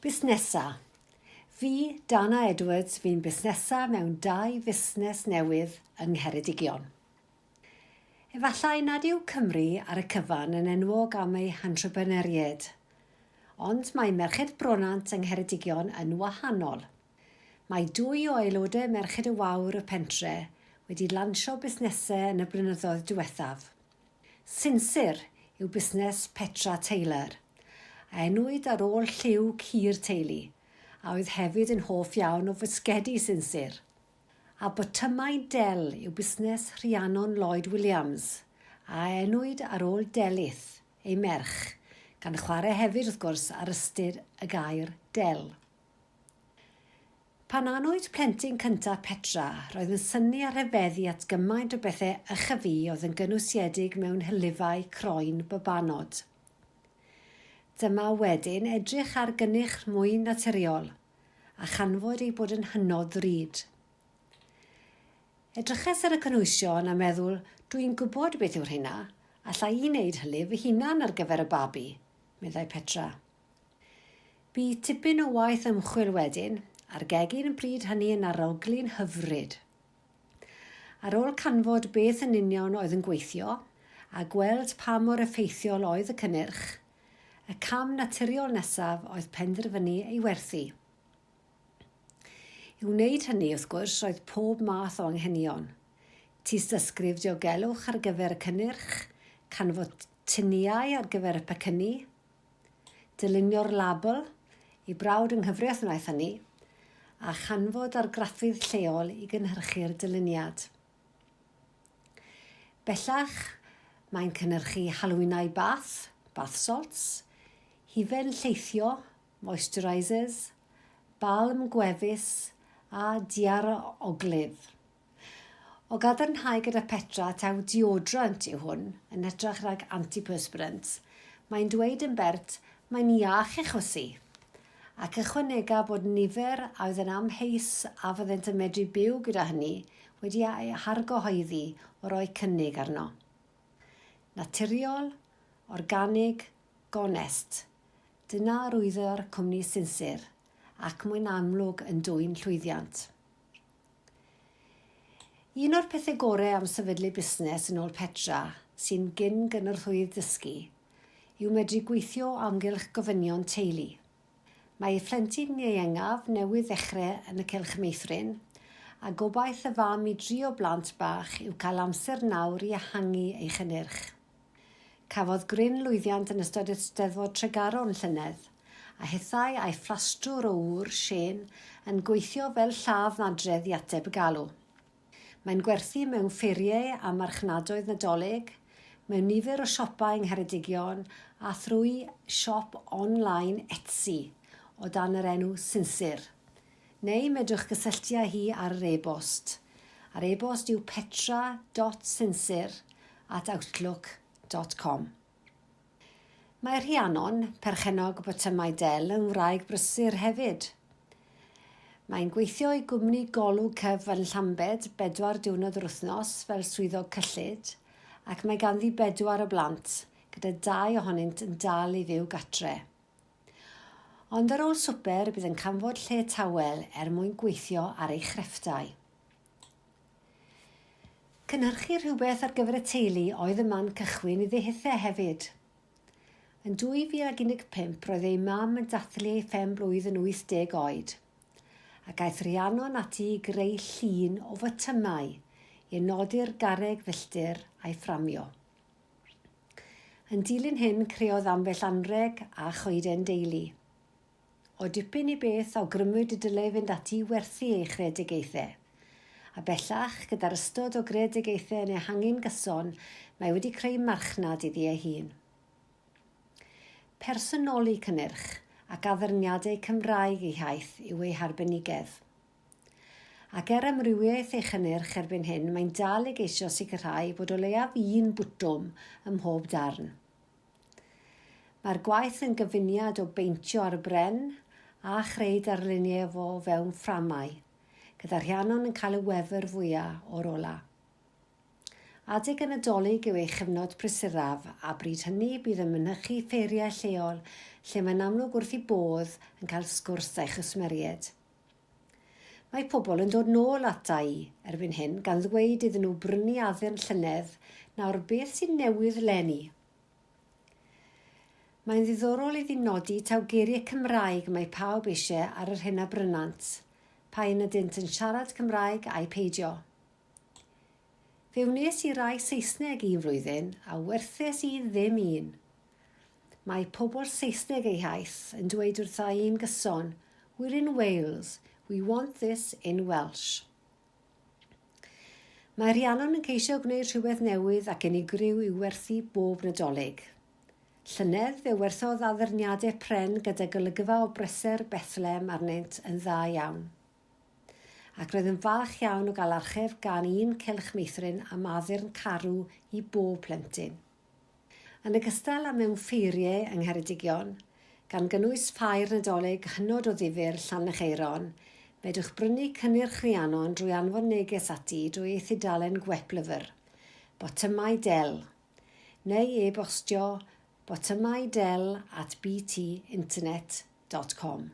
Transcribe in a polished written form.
Busnesa. Fi, Dana Edwards, fi'n busnesa mewn dau fusnes newydd yng Ngheredigion. Efallai nad yw Cymru ar y cyfan yn enwog am ei hentrepreneuriaid, ond mae Merched Bronant yng Ngheredigion yn wahanol. Mae dwy o aelodau Merched y Wawr y pentre wedi lansio busnesau yn y blynyddoedd diwethaf. Sinsir yw busnes Petra Taylor, a enwyd ar ôl lliw ci'r teulu, a oedd hefyd yn hoff iawn o fisgedi sinsir. A botymau Del yw busnes Rhiannon Lloyd Williams, a enwyd ar ôl Delyth, ei merch, gan chwarae hefyd, wrth gwrs, ar ystyr y gair del. Pan anwyd plentyn cyntaf Petra, roedd yn synnu a rhyfeddu at gymaint o bethau ychyfu oedd yn gynwysiedig mewn hylifau croen babanod. Dyma wedyn edrych ar gynnyrch mwy naturiol, a chanfod ei bod yn hynod ddrud. Edrychais ar y cynhwysion a meddwl, 'Dw i'n gwybod beth yw'r rheina, alla i wneud hylif fy hunan ar gyfer y babi, meddai Petra. Bu tipyn o waith ymchwil wedyn, a'r gegin bryd hynny yn arogli'n hyfryd. Ar ôl canfod beth yn union oedd yn gweithio, a gweld pa mor effeithiol oedd y cynnyrch, y cam naturiol nesaf oedd penderfynu ei werthu. I wneud hynny, wrth gwrs, roedd pob math o anghenion. Tystysgrif diogelwch ar gyfer y cynnyrch, canfod tuniau ar gyfer y pecynnu, Dylunio'r label, ei brawd yng nghyfraith wnaeth hynny, a chanfod argraffydd lleol i gynhyrchu'r dyluniad. Bellach, mae'n cynhyrchu halwynau bath, bath salts, hufen lleithio, moisturisers, balm gwefus a diaroglydd. O gadarnhau gyda Petra taw deodorant yw hwn, yn hytrach nag antiperspirant, mae'n dweud yn bert, mae'n iach i chwysu. Ac ychwanega bod nifer a oedd yn amheus a fyddent yn medru byw gyda hynny wedi eu hargyhoeddi o roi cynnig arno. Naturiol, organig, gonest. Dyna arwyddo'r cwmni Sinsir, ac mae'n amlwg yn dwyn llwyddiant. Un o'r pethau gorau am sefydlu busnes, yn ôl Petra, sy'n gyn-gynorthwyydd dysgu, yw medru gweithio o amgylch gofynion teulu. Mae ei phlentyn ieuengaf newydd ddechrau yn y cylch meithrin, a gobaith y fam i dri o blant bach yw cael amser nawr i ehangu ei chynnyrch. Cafodd gryn lwyddiant yn ystod Eisteddfod Tregaron llynedd, a hithau a'i phlastrwr o ŵr, Shane, yn gweithio fel lladd nadredd i ateb y galw. Mae'n gwerthu mewn ffeiriau a marchnadoedd Nadolig, mewn nifer o siopau yng Ngheredigion a thrwy siop on-line Etsy o dan yr enw Sinsir. Neu medrwch gysylltu â hi ar yr e-bost. A'r e-bost yw petra dot sinsir at outlook dot com. Mae Rhiannon, perchennog Botymau Del, yn wraig brysur hefyd. Mae'n gweithio i gwmni Golwg Cyf yn Llambed bedwar diwrnod yr wythnos fel swyddog cyllid, ac mae ganddi bedwar o blant, gyda dau ohonynt yn dal i fyw gatre. Ond ar ôl swper, bydd yn canfod lle tawel er mwyn gweithio ar ei chrefftau. Cynhyrchu rhywbeth ar gyfer y teulu oedd y man cychwyn iddi hithe hefyd. Yn 2015 roedd ei mam yn dathlu ei phen-blwydd yn 80 oed, ac aeth Rhiannon ati i greu llun o fotymau i nodi'r garreg filltir a'i fframio. Yn dilyn hyn, creodd ambell anrheg a choeden deulu. O dipyn i beth, awgrymwyd y dylai fynd ati i werthu ei chreadigaethau. A bellach, gyda'r ystod o greadigaethau yn ehangu'n gyson, mae wedi creu marchnad iddi ei hun. Personoli cynnyrch ac addurniadau Cymraeg ei hiaith yw ei harbenigedd. Ac er amrywiaeth ei chynnyrch erbyn hyn, mae'n dal i geisio sicrhau bod o leiaf un bwtwm ym mhob darn. Mae'r gwaith yn gyfuniad o beintio ar y bren a chreu darluniau o fewn fframau, gyda Rhiannon yn cael y wefr fwya' o'r ola'. Adeg y Nadolig yw ei chyfnod prysuraf, a bryd hynny bydd yn mynychu ffeiriau lleol lle mae'n amlwg wrth ei bodd yn cael sgwrs â'i chwsmeriaid. Mae pobl yn dod nôl ata i erbyn hyn gan ddweud iddyn nhw brynu addurn llynedd, nawr beth sy'n newydd 'leni? Mae'n ddiddorol iddi nodi taw geiriau Cymraeg mae pawb eisiau ar yr hyn a brynant, pa un ydynt yn siarad Cymraeg ai peidio. Fe wnes i rai Saesneg un flwyddyn a werthes i ddim un. Mae pobl Saesneg eu hiaith yn dweud wrtha i'n gyson, We're in Wales, we want this in Welsh. Mae Rhiannon yn ceisio gwneud rhywbeth newydd ac unigryw i'w werthu bob Nadolig. Llynedd, fe werthodd addurniadau pren gyda golygfa o breser Bethlehem arnynt yn dda iawn. Ac roedd yn falch iawn o gael archeb gan un cylch meithrin am addurn carw i bob plentyn. Yn ogystal â mewn ffeiriau yng Ngheredigion, gan gynnwys Ffair Nadolig hynod o ddifyr Llanychaeron, medrwch brynu cynnyrch Rhiannon drwy anfon neges ati drwy ei thudalen gweplyfr, Botymau Del, neu e-bostio botymaudel at btinternet dot com.